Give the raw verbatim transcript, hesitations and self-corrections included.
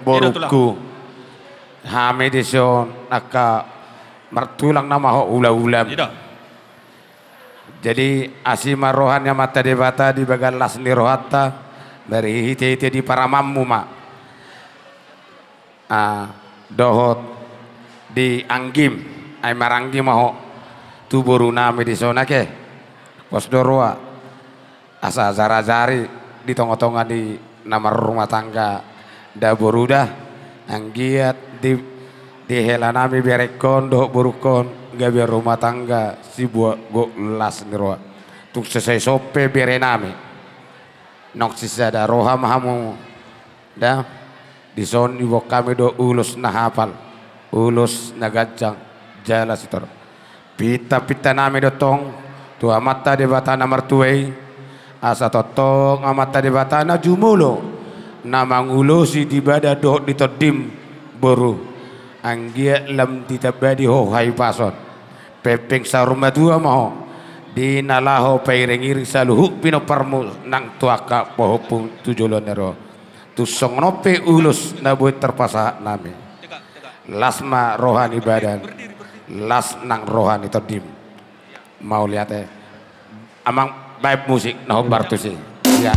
Borungku. Hami dison angka martulang nama ho ulaon. Jadi asi ma roha ni Amanta Debata di bagas las ni rohanta, marhitehite di paramanmu ma. Ah, dohot di anggim, ai maranggi ma ho tu borunami dison, ake. Pos do roha. Asa jarajari di tongatonga ni na marrumah tangga da boru da, anggiat di, di helanami berengkon dohot borungkon gabe rumah tangga sibuat gok las ni roha. Tung so sai sope berenami, nunga sisada roha ma hamu. Da, dison diboan hami do ulos na hapal, ulos na ganjang, jala sitorop. Pintapintanami do tong tu Amanta Debata na martua i, asa tongtong Amanta Debata na jumolo na mangulosi di badan dohot di tondim, boru, anggiat lam ditambani ho hahipason. Pempeng saur matua ma ho di na laho pairingiring saluhut pinomparmu nang tu angka pahompu tu joloan ni ari on. Tung songon on pe ulos na boi tarpasahat nami. Las ma roha ni badan, las nang roha ni tondim. Mauliate. Amang, baen musik na hombar tusi. Ya.